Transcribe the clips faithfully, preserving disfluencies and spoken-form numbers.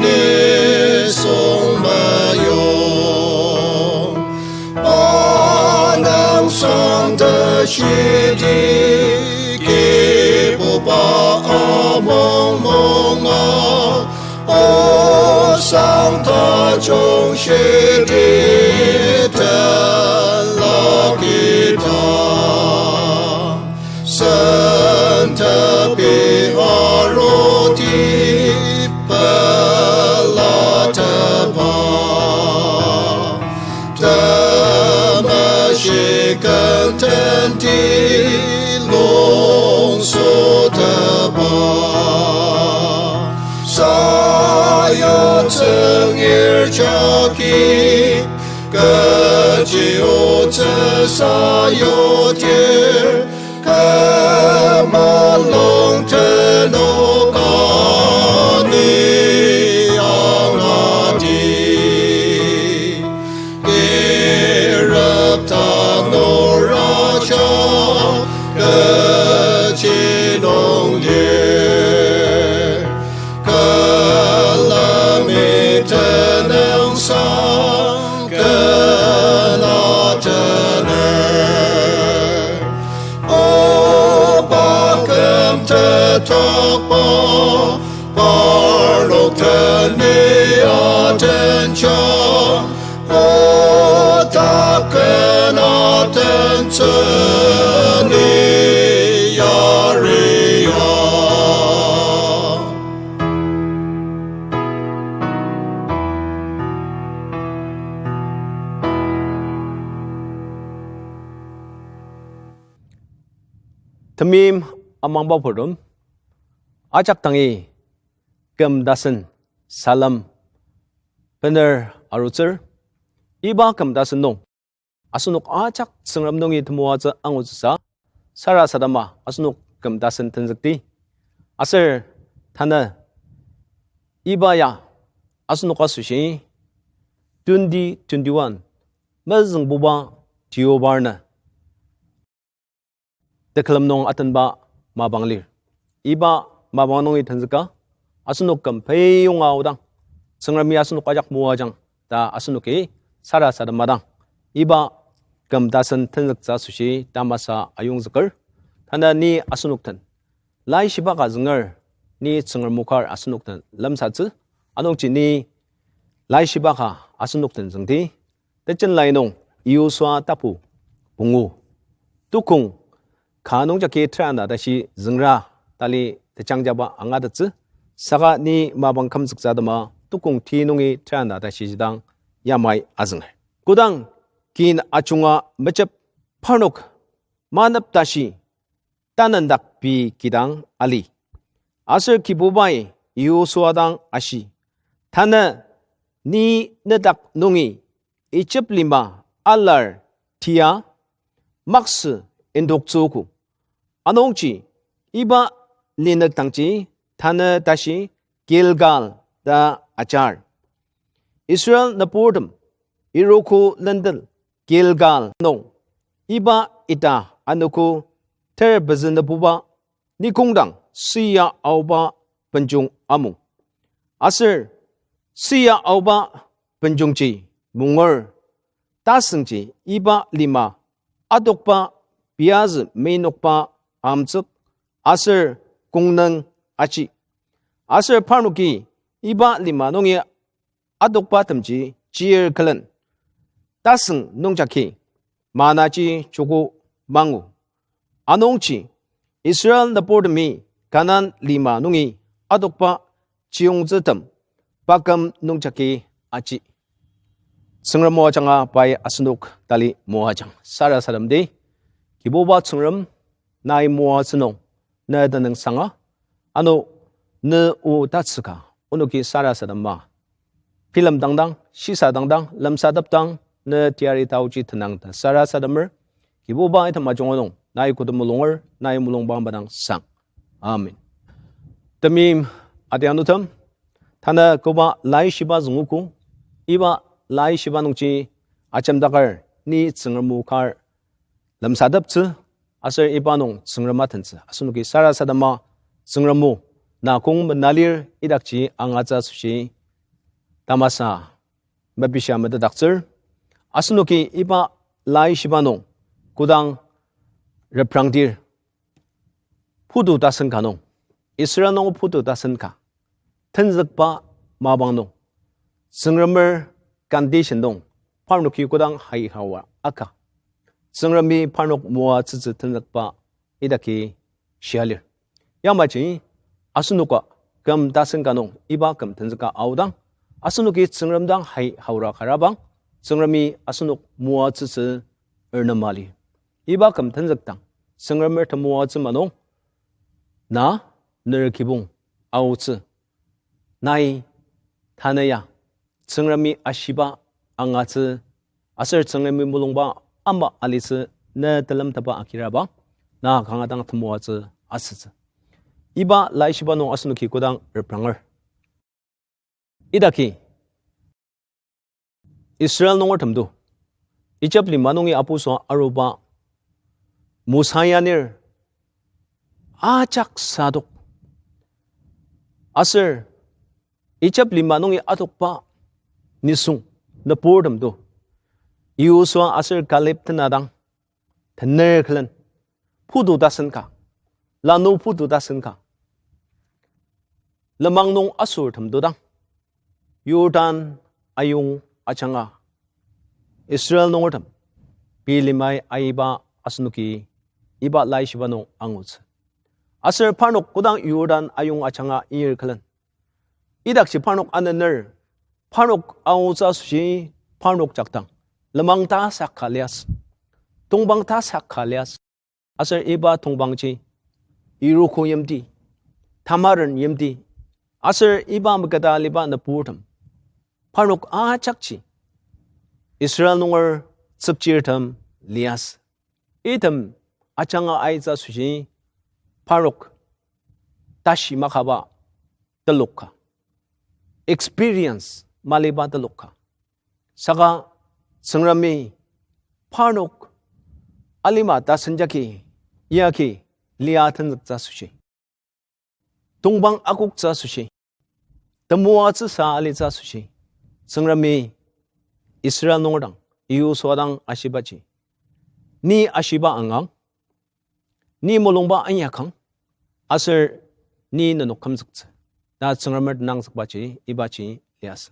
Nisung mayong, panang sangta shidi, kibuba among monga, o sangta jong shidi, tela kita. Sentepi aroti pelateba, temeshiken tenti longsoteba, sayatsüngir jagi, kechi otsü sayotir, kü malung tenok ani angati. Irep tanur aja kechi nung lir, külemi tenüngsang kena tener. O pa küm tetokba, parnok teni atenja, o ta kena tentsü ni yaria. Temeim amangba purtem, ajak dangi küm tasen salem bener arutsür, iba küm tasen nung asenok ajak Tsüngrem nungi temoatsü angutsüsa sarasadema asenok küm tasen tenzükdi. Aser tanü iba ya asenok asoshi twenty twenty-one mezüngbuba Deobarnü tekülem nung atenba mapang lir. Iba mapang nungi tenzüka, asenok küm peyonga aodang, Tsüngremi asenok ajak moajang ta asenoki sarasademadang, iba küm tasen tenzüktsü asoshi tamasa ayongzüker. Tanü ni asenok den laishiba ka zünger, ni Tsüngrem o kar asenok den lemsatsü, anungji ni laishiba ka asenok den züngdi. Tejen lai nung Yosua tapu pungu, tukong ka nungjagi terana tashi züngra tali tejangjaba angatettsü, saka ni mapang kümzüktsü atema tukong ti nungi terana tashi jidang yamai azünger. Kodang kin ajunga mejep, parnok manep tashi tanendak pei kidang ali. Aser Kibubai Yosua dang ashi, tanü ni nedak nungi Ijip lima alar tia maksü indoktsüogo. Anungji iba linük dangji tanü tashi Gilgal ta ajar. Israel nüburtem Yeriko lendel Gilgal nung iba ita anogo ter pezü nübuba nikongdang süa aoba benjong amung. Aser süa aoba benjongji munger, tasüngji iba lima adokba piazü meinokba amtsük aser kongnüng aji. Aser parnoki iba lima nungi adokbatemji chir külen, tasüng nungjagi manaji joko mangu. Anungji Israel nüburtemi Kanan lima nungi adokba chiyongtsütem paküm nungjagi aji. Tsüngrem moajanga pai asenok tali moajang sarasademdi. Kibuba Tsüngrem, nai moatsü nung ne tenüngsanga, ano ne o tatsüka onoki sarasadema bilemdangdang, shisadangdang, lemsatepdang, ne teyari taoji tenang ta sarasademer. Kibuba, item ajunga nung nai koda mulunger, nai mulungba madang sang. Amen. Temeim adianutem, tanü koba laishiba züngogo, iba laishiba nungji ajemdaker ni Tsüngrem o kar lemsateptsü, aser iba nung Tsüngrem atentsü asenoki sarasadema. Tsüngrem o, na kong menalir idakji angatsü asoshi tamasa mepishia metetdaktsür. Asenoki iba laishiba nung kodang reprangdir, putu tasen ka nung, Israel nung putu tasen ka tenzükba mapang nung, Tsüngremer condition nung parnoki kodang hai hawa aka, Tsüngremi parnok moatsütsü tenzükba idaki shia lir. Yamaji asenoka küm tasen ka nung iba küm tenzüka aodang, asenoki Tsüngrem dang hai haora karabang, Tsüngremi asenok moatsütsü ernema lir. Iba küm tenzükdang, Tsüngremer temoatsü ma nung, na, ner kibong aotsü, nai tanü ya Tsüngremi ashiba angatsü aser Tsüngremi mulungba ama alitsü ne telemtetba agirabang, na kanga dang temoatsü asütsü. Iba laishiba nung asenoki kodang repranger, idaki Israel nungertemdo, Ijip lima nungi apuso aruba Mosa yanir ajak sadok, aser Ijip lima nungi adokba nisung nüburtemdo, Yosua aser Kaleb tenadang, tener külen, putu tasen ka, lanu putu tasen ka, lenmang nung asürtemdodang, Jordan ayong ajanga Israel nungertem pei limai aiba asenoki iba laishiba nung angutsü. Aser parnok kodang Jordan ayong ajanga ir külen, idakji parnok anener, parnok aotsü asoshi parnok jakdang lenmang tasak ka liasü, tongpang tasak ka liasü. Aser iba tongpangji Yeriko yimti, tamaren yimti, aser iba meketa aliba nüburtem, parnok ajakji Israel nunger tsükchirtem liasü. Item ajanga aitsü asoshi parnok tashi makaba telok ka, experience maliba telok ka. Saka Tsüngremi parnok alima tasen jagi, yagi lia tenzüktsü asoshi, tongpang akoktsü asoshi, temoatsüsa alitsü asoshi, Tsüngremi Israel nunger dang, Yosua dang ashibaji, ni ashiba angang, ni mulungba inyakang, aser ni nenok kümzüktsü ta Tsüngremer tenangzükbaji ibaji liasü.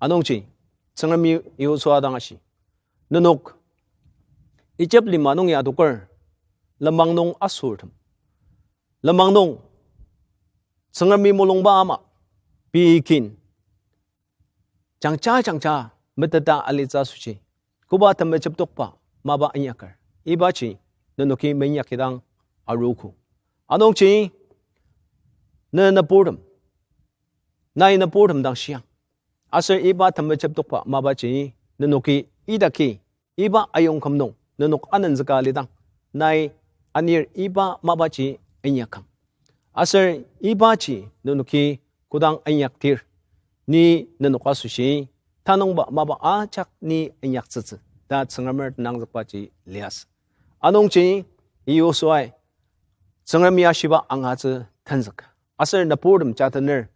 Anungji Tsüngremi Yosua dang ashi, nenok Ijip lima nungi adoker lenmang nung asürtem, lenmang nung Tsüngremi mulungba ama pei kin jangja jangja meteta alitsü asoshi, koba temejeptokba mapa inyaker, ibaji nenoki meinyakkidang arogo. Anungji ne nüburtem, nai nüburtem dang shiang, aser iba temejeptokba mapaji nenoki idaki iba ayongküm nung nenok anenzüka alidang, nai anir iba mapaji inyakang. Aser ibaji nenoki kodang inyakdir, ni nenok asoshi tanüngba mapa ajak ni inyaktsütsü ta Tsüngremer tenangzükbaji liasü. Anungji Yosuai Tsüngremi ashiba angatsü tenzük, aser nüburtem jatener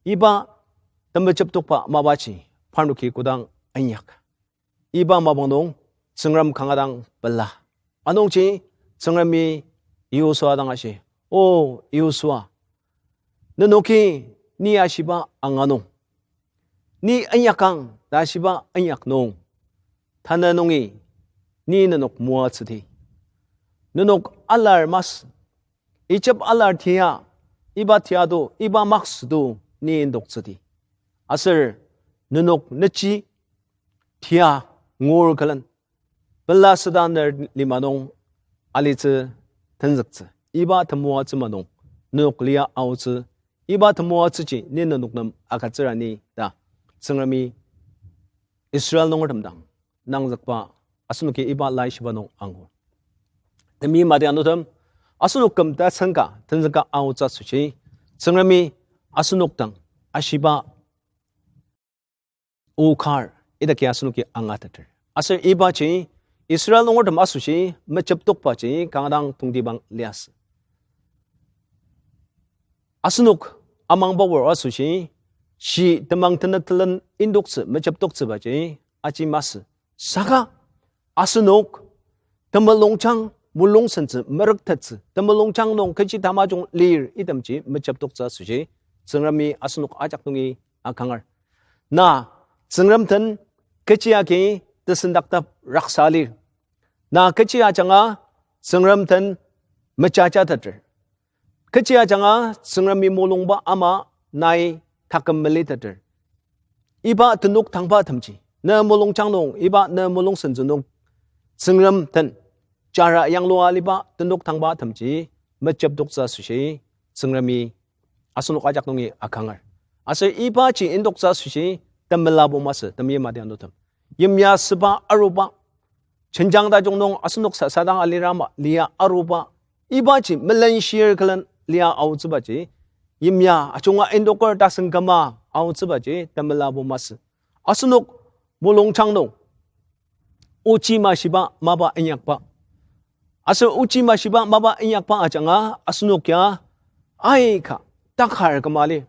iba temejeptokba mapaji parnoki kodang inyak. Iba mapang nung Tsüngrem kanga dang pela. Anungji Tsüngremi Yosua dang ashi, O Yosua, nenoki ni ashiba anga nung, ni inyakang ta ashiba inyak nung, tanü nungi ni nenok moatsüdi. Nenok alar masü, Ijip alar tia, iba tiado, iba maksüdo ni indoktsüdi. Aser nenok nechi tia ngur külen, pela süda ner lima nung alitsü tenzüktsü, iba temoatsü ma nung nenok lia aotsü, iba temoatsüji ni nenok nem agütsür ani ta Tsüngremi Israel nungertem dang nangzükba asenoki iba laishiba nung angu. Temi madianutem, asenok küm tasen ka tenzüka aotsü asoshi, Tsüngremi asenok dang ashiba o kar idaki asenoki angateter. Aser ibaji Israel nungertem asoshi mejeptokbaji kanga dang tongtibang liasü. Asenok amangba wor asoshi, shi temang tenük telen indoktsü mejeptoktsübaji aji masü. Saka asenok temulungjang mulungsentsü merüktettsü, temulungjang nung kechi tamajung lir itemji mejeptoktsü asoshi, Tsüngremi asenok ajak nungi akangar. Na, Tsüngrem den kechi agi tesendaktep raksa lir. Na kechi ajanga Tsüngrem den mejajateter. Kechi ajanga Tsüngremi mulungba ama nai taküm meliteter. Iba tenok tangba temji, ne mulungjang nung, iba ne mulungsentsü nung, Tsüngrem den jara yanglua aliba tenok tangba temji mejeptoktsü asoshi, Tsüngremi asenok ajak nungi akangar. Aser ibaji indoktsü asoshi temelabo masü, temeim adianutem. Yimya süba aruba, jenjang tajung nung asenok sasadang alirama lia aruba, ibaji melenshir külen lia aotsübaji, yimya ajunga indoker tasen küma aotsübaji temelabo masü. Asenok mulungjang nung ochi mashiba mapa inyakba. Aser ochi mashiba mapa inyakba ajanga asenok ya aika takar küma lir.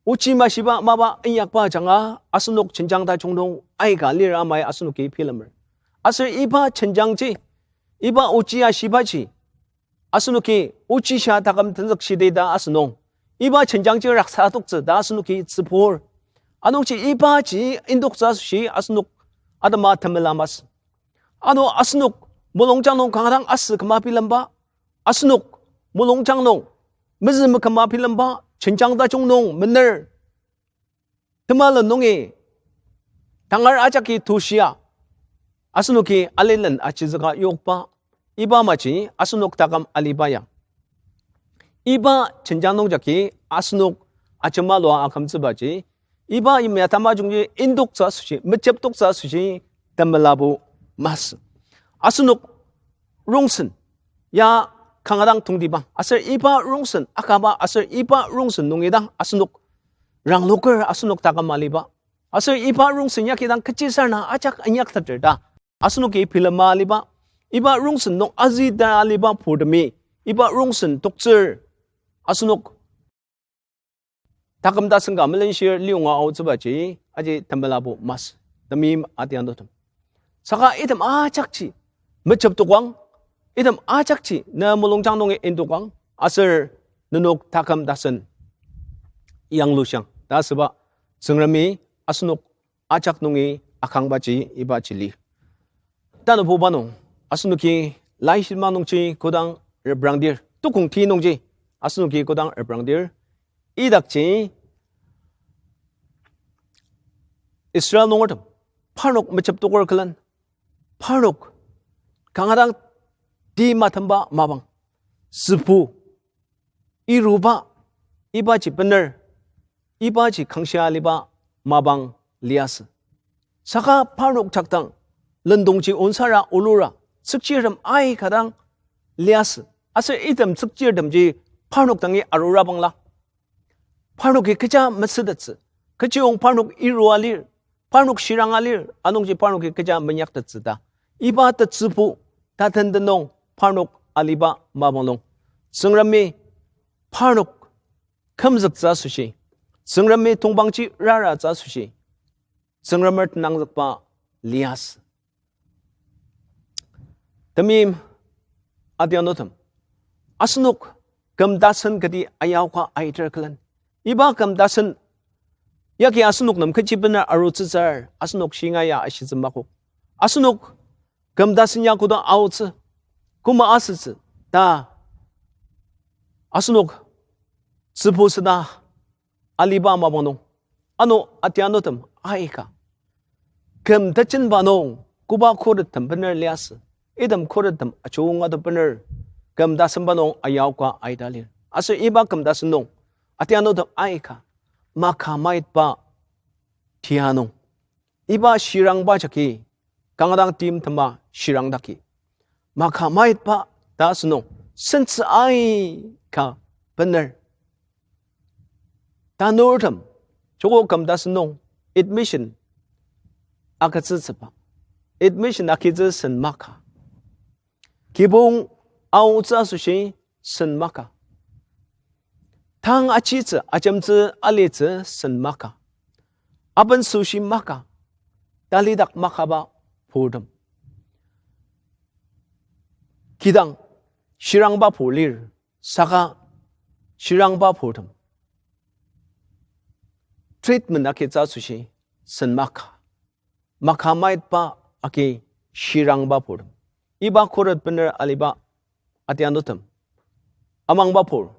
Ochi mashiba mapa inyakba ajanga asenok jenjang tajung nung aika lir amai asenoki bilemer. Aser iba jenjangji, iba ochi ashibaji, asenoki ochisa taküm tenzükshidi ta asünung, iba jenjangji raksa toktsü ta asenoki tsübur. Anungji ibaji indoktsü asoshi asenok atema temela masü. Ano asenok mulungjang nung kanga dang asü küma bilemba, asenok mulungjang nung mezü meküma bilemba, jenjang tajung nung mener temalen nungi tangar ajaki tushia, asenoki alilen achizüka yokba, iba amaji asenok taküm aliba ya. Iba jenjang nungjagi asenok ajema lua akümtsübaji, iba yimya tamajungji indoktsü asoshi, mejeptoktsü asoshi temelabo masü. Asenok rongsen ya kanga dang tongtibang, aser iba rongsen akaba, aser iba rongsen nungi dang asenok rangloker asenok taküm aliba. Aser iba rongsen yagi dang kechisarena ajak inyakteter ta asenoki bilema aliba. Iba rongsen nung azüta aliba purtemi, iba rongsen toktsür asenok taküm tasen ka melenshir liyonga aotsübaji aji temelabo masü, temeim adianutem. Saka item ajakji mejeptokang, item ajakji ne mulungjang nungi indokang, aser nenok taküm tasen yanglushang ta asüba Tsüngremi asenok ajak nungi akangbaji ibaji lir. Tanübuba nung, asenoki laishiba nungji kodang reprangdir, tukong ti nungji asenoki kodang reprangdir, idakji Israel nungertem parnok mejeptoker külen, parnok kanga dang ti matemba mapang, sübu, iruba, ibaji bener, ibaji kangshia aliba mapang liasü. Saka parnok jakdang lendongji onsara olura tsükchirtem aika dang liasü. Aser item tsükchirtemji parnok dangi arurabangla, parnoki kecha mesütettsü, kechiyong parnok irua lir, parnok shiranga lir, anungji parnoki kecha meinyaktettsü ta iba tetsübu taten tenüng parnok aliba mapang nung, Tsüngremi parnok kümzüktsü asoshi, Tsüngremi tongpangji raratsü asoshi, Tsüngremer tenangzükba liasü. Temeim adianutem, asenok küm tasen kati ayaka aiter külen, iba küm tasen yagi asenok nem kechi bener arutsütsür asenok shinga ya ashitsü makok. Asenok küm tasen ya koda aotsü, koma asütsü ta asenok tsübu süda aliba mapang nung, ano adianutem aika, küm tejenba nung koba khurettem bener liasü, item khurettem ajunga to bener küm tasenba nung ayaka aita lir. Aser iba küm tasen nung adianutem aika, makamaitba tia nung, iba shirangba jagi kanga dang timtema shirang daki, makamaitba ta asünung, sentsü aika bener tanurtem, joko küm tasen nung admission agütsütsüba, admission agitsü sen maka, kibong aotsü asoshi sen maka, Tang achitsü, ajemtsü, alitsü sen maka. Aben süshi maka. Talidak makaba purtem. Kidang shirangba pur lir, saka shirangba purtem. Treatment akitsü asoshi sen maka. Maka maitba agi shirangba purtem. Iba khuret bener aliba atianutem amangba pur,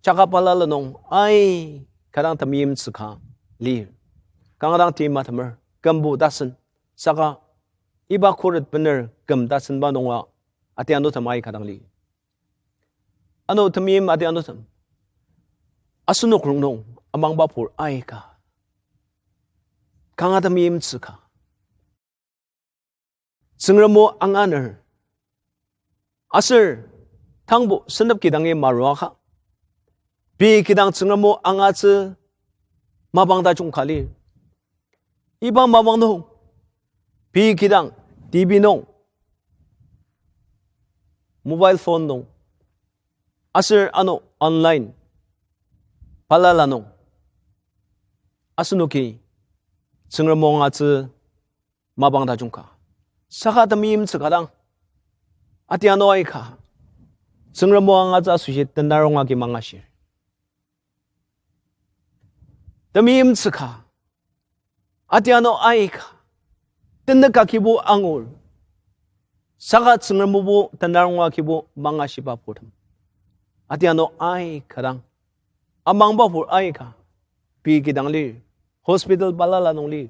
jaka balala nung aika dang temeimtsü ka lir. Kanga dang timtemer, kümbu tasen, saka iba khuret bener küm tasenba nunga atianutem aika dang lir. Ano temeim atianutem, asenok rongnung amangba pur aika kanga temeimtsü ka, Tsüngrem o anganer, aser tangbo sentep kidangi maruaka, pei kidang Tsüngrem o angatsü mapang tajung ka lir. Iba mapang nung, pei kidang T V nung, mobile phone nung, aser ano online balala nung, asenoki Tsüngrem o angatsü mapang tajung ka. Saka temeimtsü ka dang, atianu aika, Tsüngrem o angatsü asoshi tenarong agi mangashir. Temeimtsü ka, atianu aika, tenük agibo angur, saka Tsüngrem o tenarong agibo mangashiba purtem. Atianu aika dang, amangba pur aika, pei kidang lir, hospital balala nung lir.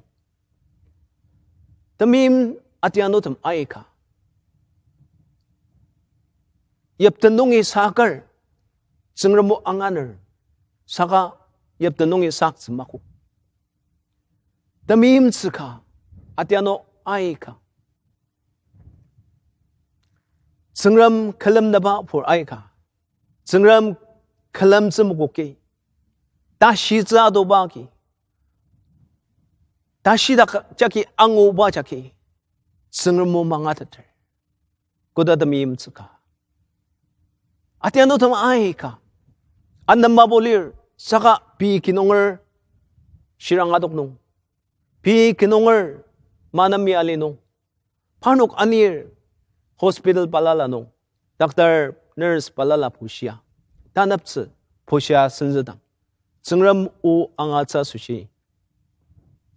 Temeim atianutem aika, yipten nungi sakar, Tsüngrem o anganer, saka yipten nungi saktsü makok. Temeimtsü ka, atianu aika, Tsüngrem külemnüba pur aika, Tsüngrem külemtsü makoki, tashitsü adoba agi, tashidak jagi anguba jagi, Tsüngrem o mangateter. Koda temeimtsü ka, atianutem aika, anema bo lir, saka pei kinunger shirang adok nung, pei kinunger manemi ali nung, parnok anir hospital balala nung, doctor, nurse balala bushia, taneptsü bushia senzüdang, Tsüngrem o angatsü asoshi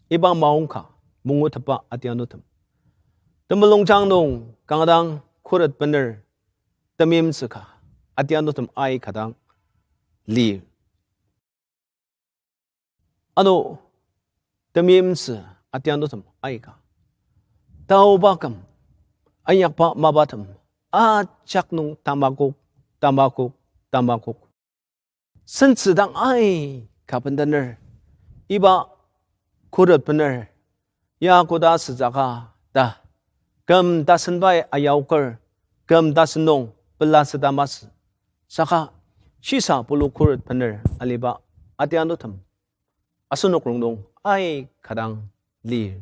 iba maongka mungutepba atianutem, temulungjang nung kanga dang khuret bener temeimtsü ka atianutem aika dang lir. Ano temeimtsü atianutem aika, taoba küm, inyakba mapatem ajak nung tamakok, tamakok, tamakok. Sentsü dang aika bendener, iba khuret bener ya koda asütsü ka ta, küm tasen bai ayaoker, küm tasen nung pela süta masü. Saka shisa pulu khuret bener aliba atianutem asenok rongnung aika dang lir.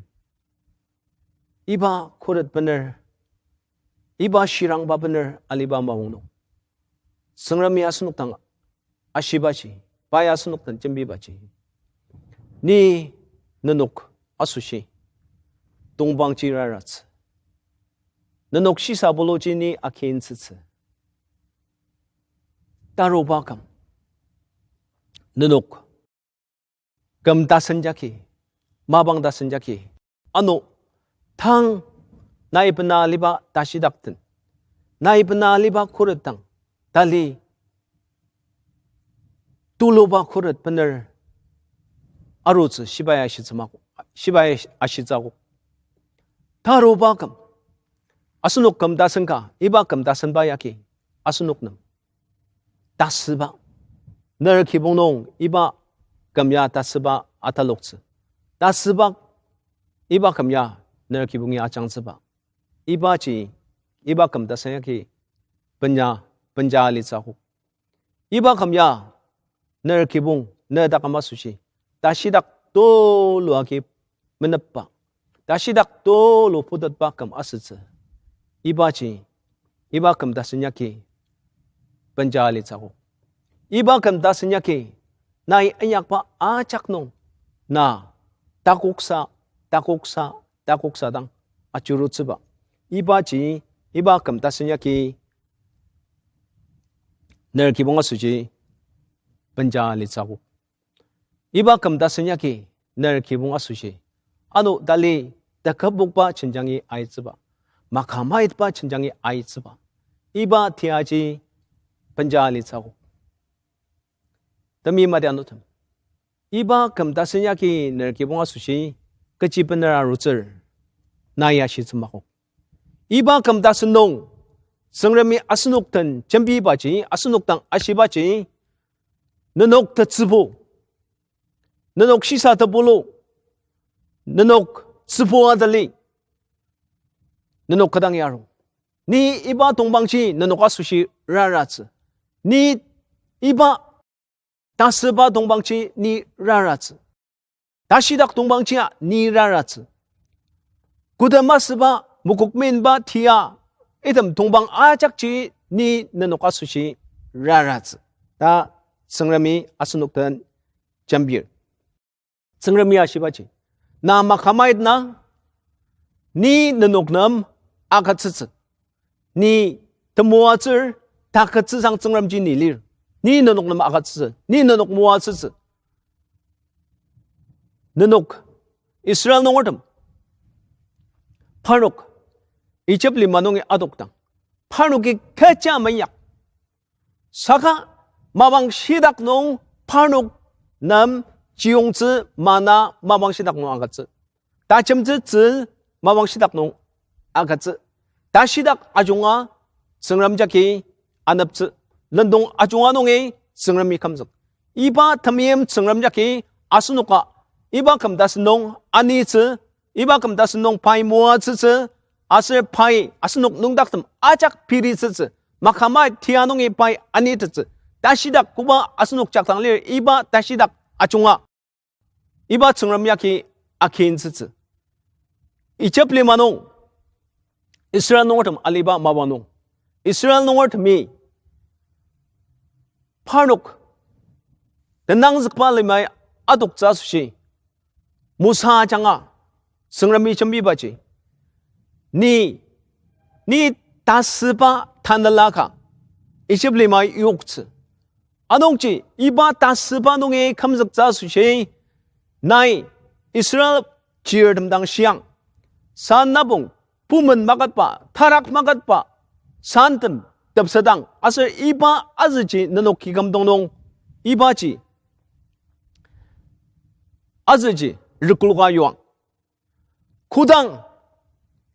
Iba khuret bener, iba shirangba bener aliba maong nung, Tsüngremi asenok dang ashibaji, pai asenok den jembibaji, ni nenok asoshi tongpangji raratsü. Nenok shisa puluji ni akintsütsü. Taruba küm, nenok küm tasen jagi, mapang tasen jagi, ano tang nai bena aliba tashidak den, nai bena aliba khuret dang tali tuluba khuret bener arutsü shibai ashitsü mak-, shibai ashitsü akok. Taruba küm, asenok küm tasen ka, iba küm tasenba yagi asenok nem tasüba, ner kibong nung iba küm ya tasüba ataloktsü. Tasüba, iba küm ya ner kibongi ajangtsüba. Ibaji, iba küm tasen yagi benya, benja alitsü akok. Iba küm ya ner kibong, ne taküm asoshi tashidak tulu agi menepba, tashidak tulu putetba küm asütsü. Ibaji, iba küm tasen yagi benja alitsü akok. Iba küm tasen yagi nai inyakba ajak nung, na takoksa, takoksa, takoksa dang ajurutsüba. Ibaji, iba küm tasen yagi ner kibong asoshi benja litsüogo. Iba küm tasen yagi ner kibong asoshi, ano tali tekübokba jenjangi aitsüba, makamaitba jenjangi aitsüba, iba tiaji benja litsüogo. Temeim adianutem, iba küm tasen yagi ner kibong asoshi kechi bener arutsür, nai ashitsü makok. Iba küm tasen nung, Tsüngremi asenok den jembibaji, asenok dang ashibaji, nenok tetsübu, nenok shisa tebulu, nenok tsübu atali, nenok kodang yarung, ni iba tongpangji nenok asoshi raratsü. Ni iba tasüba tongpangji ni raratsü. Tashidak tongpangjia ni raratsü. Kodem asüba, mokokmenba tia, item tongpang ajakji ni nenok asoshi raratsü, ta Tsüngremi asenok den jembir. Tsüngremi ashibaji, na makamait na, ni nenok nem agütsütsü. Ni temoatsür, takütsüsang Tsüngremji ni lir. Ni nenok nem agütsütsü, ni nenok moatsütsü. Nenok Israel nungertem, parnok Egypt lima nungi adokdang, parnoki kecha meinyak. Saka mapang shidak nung parnok nem chiyongtsü, mana mapang shidak nung agütsü. Tajemtsü tzü mapang shidak nung agütsü. Tashidak ajunga Tsüngrem jagi aneptsü. Lendong ajunga nungi Tsüngremi kümzük. Iba temeim Tsüngrem jagi asenoka iba küm tasen nung anitsü, iba küm tasen nung pai moatsütsü, aser pai asenok nüngdaktem ajak piritsütsü, makama tia nungi pai anitettsü. Tashidak koba asenok jakdang lir, iba tashidak ajunga iba Tsüngrem yagi akintsütsü. Egypt lima nung Israel nungertem aliba mapa nung, Israel nungertemi parnok tenangzükba limai adoktsü asoshi, Mosa ajanga Tsüngremi jembibaji, ni, ni tasüba tanela ka Egypt lima yoktsü. Anungji iba tasüba nungi kümzüktsü asoshi, nai Israel chirtem dang shiang, san nabung pumen maketba, tarak maketba, santem tepsedang, aser iba azüji nenok kikümdong nung, ibaji azüji rükloka yuang. Kodang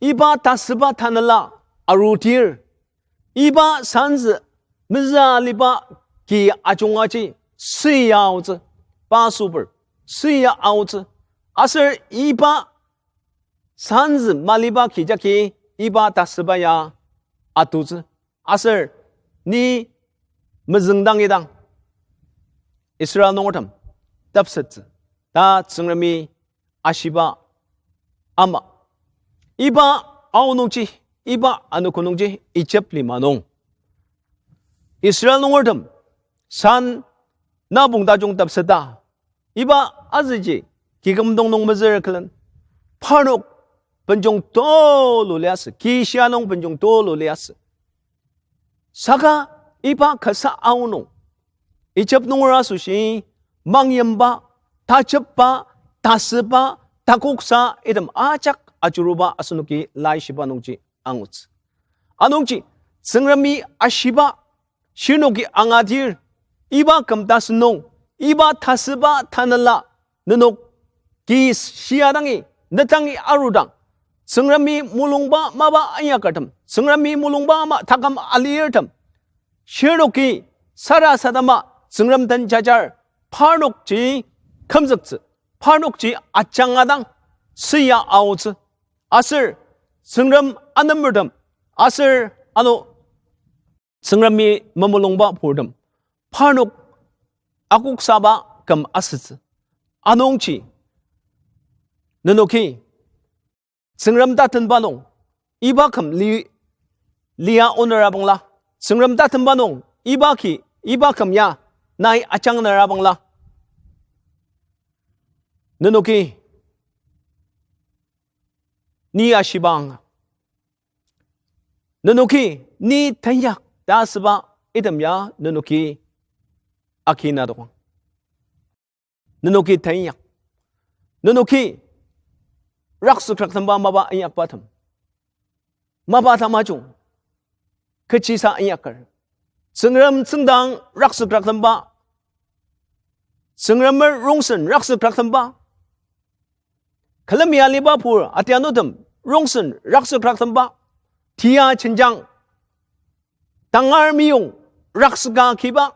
iba tasüba tanela arudir, iba sanzü mezü aliba ki ajungaji süya aotsü, Passover, süya aotsü. Aser iba sanzü maliba ki jagi iba tasüba ya atutsü. Aser ni mezüngdangidang Israel nungertem tepsettsü ta Tsüngremi ashiba ama. Iba aonungji, iba anogo nungji Egypt lima nung Israel nungertem san nabung tajung tepseta, iba azüji kikümdong nung mezür külen, parnok benjong tulu liasü, kishia nung benjong tulu liasü. Saka iba kasa aonung, Egypt nunger asoshi mangyimba, tajepba, tasüba, takoksa item ajak ajuruba asenoki laishiba nungji angutsü. Anungji Tsüngremi ashiba, shirnoki angadir, iba küm tasen nung, iba tasüba tanela, nenok ki shia dangi, ne dangi arudang, Tsüngremi mulungba mapa inyakertem, Tsüngremi mulungba ama taküm alirtem, shirnoki sarasadema Tsüngrem den jajar, parnokji kümzüktsü, parnokji ajanga dang süya aotsü. Aser Tsüngrem anemertem, aser ano Tsüngremi memulungba purtem, parnok akoksaba küm asütsü. Anungji nenoki Tsüngrem tatenba nung iba küm li-, lia onera bangla, Tsüngrem tatenba nung iba ki, iba küm ya nai ajangnera bangla, nenoki ni ashiba anga, nenoki ni tenyak ta asüba item ya nenoki akina dokang. Nenoki tenyak. Nenoki raksükraktemba mapa inyakbatem. Mapa tamajung kechisa inyaker. Tsüngrem tsüngdang raksükraktemba. Tsüngremer rongsen raksükraktemba. Külemi aliba pur atianutem rongsen raksükraktemba. Tia jenjang tangar meyong raksüka kiba,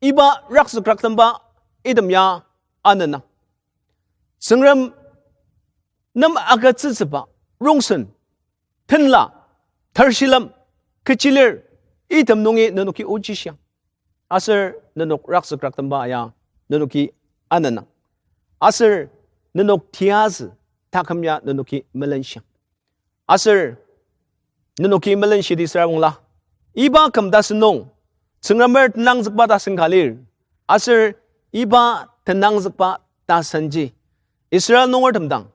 iba raksükraktemba item ya anena. Tsüngrem nem agütsütsüba rongsen, tenla, tarshilem, kechilir, item nungi nenoki ochishang. Aser nenok raksükraktemba ya nenoki anena. Aser nenok tiazü taküm ya nenoki melenshang. Aser nenoki melenshidi süra bangla, iba küm tasen nung, Tsüngremer tenangzükba tasen ka lir. Aser iba tenangzükba tasenji Israel nungertem dang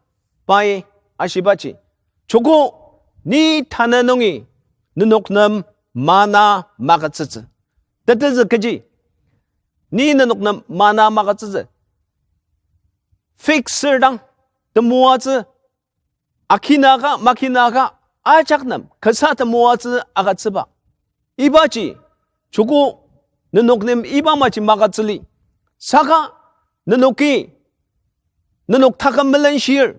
pai ashibaji, joko ni tanü nungi nenok nem mana magütsütsü. Tetezü kechi, ni nenok nem mana magütsütsü. Fixer dang temoatsü, akinaka makinaka ajak nem kasa temoatsü agütsüba. Ibaji, joko nenok nem iba maji magütsüli. Saka nenoki, nenok taküm melenshir,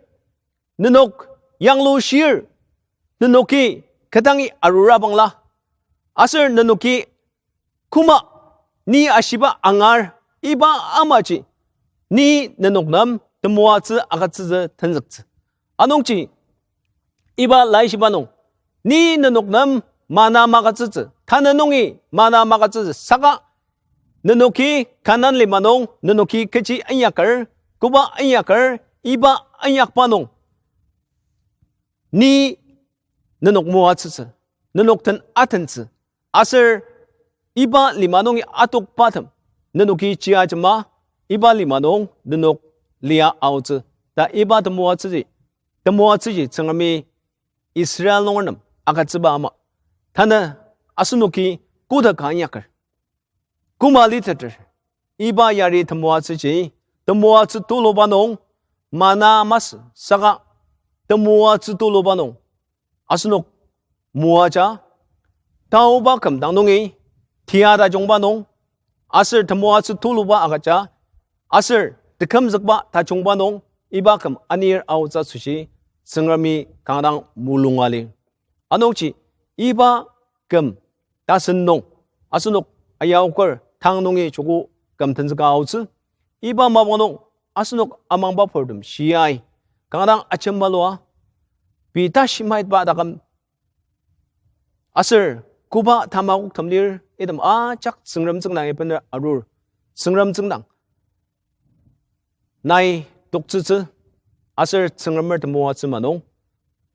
nenok yanglushir, nenoki kü dangi arura bangla, aser nenoki koma ni ashiba angar, iba amaji ni nenok nem temoatsü agütsütsü tenzüktsü. Anungji iba laishiba nung, ni nenok nem mana magütsütsü, tanü nungi mana magütsütsü, saka nenoki Kanan lima nung nenoki kechi inyaker, koba inyaker, iba inyakba nung ni nenok moatsütsü, nenok den atentsü, aser iba lima nungi atokbatem nenoki chia jema, iba lima nung nenok lia aotsü ta iba temoatsüji, temoatsüji Tsüngremi Israel nunger nem agütsüba ama. Tanü asenoki koda ka inyaker, koma liteter, iba yari temoatsüji, temoatsü tuluba nung mana masü, saka temoatsü tuluba nung asenok moaja, taoba küm dang nungi tia tajungba nung, aser temoatsü tuluba agüja, aser tekümzükba tajungba nung iba küm anir aotsü asoshi Tsüngremi kanga dang mulunga lir. Anungji iba küm tasen nung asenok ayaoker tang nungi joko küm tenzüka aotsü. Iba mapang nung asenok amangba purtem shiai, kanga dang ajembalua, pei tashimaitba taküm aser koba tamakoktem lir, item ajak Tsüngrem tsüngdang ibener arur. Tsüngrem tsüngdang nai toktsütsü, aser Tsüngremer temoatsü ma nung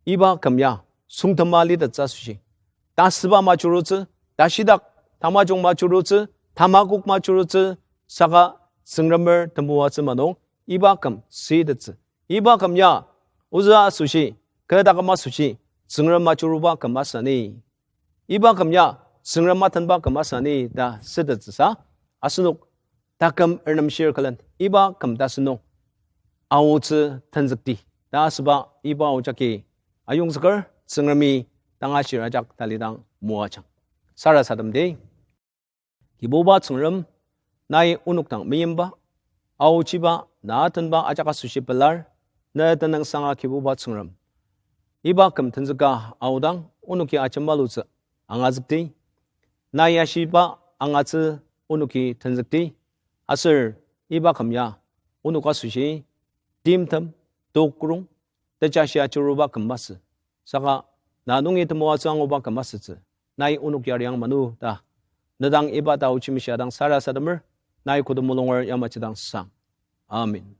iba küm ya süngtema litettsü asoshi, tasüba majurutsü, tashidak tamajung majurutsü, tamakok majurutsü, saka Tsüngremer temoatsü ma nung iba küm süitettsü. Iba küm ya ozü asoshi, kü taküm asoshi, Tsüngrem majuruba küm asü ni, iba küm ya Tsüngrem matenba küm asü ni ta sütettsüsa, asenok taküm ernemshir külen iba küm tasen nung aotsü tenzükdi ta asüba iba o jagi ayongzüker. Tsüngremi tangashir ajak talidang moajang. Sarasademdi. Kibuba Tsüngrem, nai onok dang meimba, aochiba, na tenba ajak asoshi pelar, ne tenüngsanga Kibuba Tsüngrem. Iba küm tenzüka aodang onoki ajemalutsü angazükdi, nai ashiba angatsü onoki tenzükdi, aser iba küm ya onok asoshi timtem, tokrong, tejashi ajuruba küm masü, saka na nungi temoatsü anguba küm asütsü, nai onok yariang manu ta, nedang iba taochi meshia dang sarasademer, nai koda mulunger yamaji dang sang. Amen.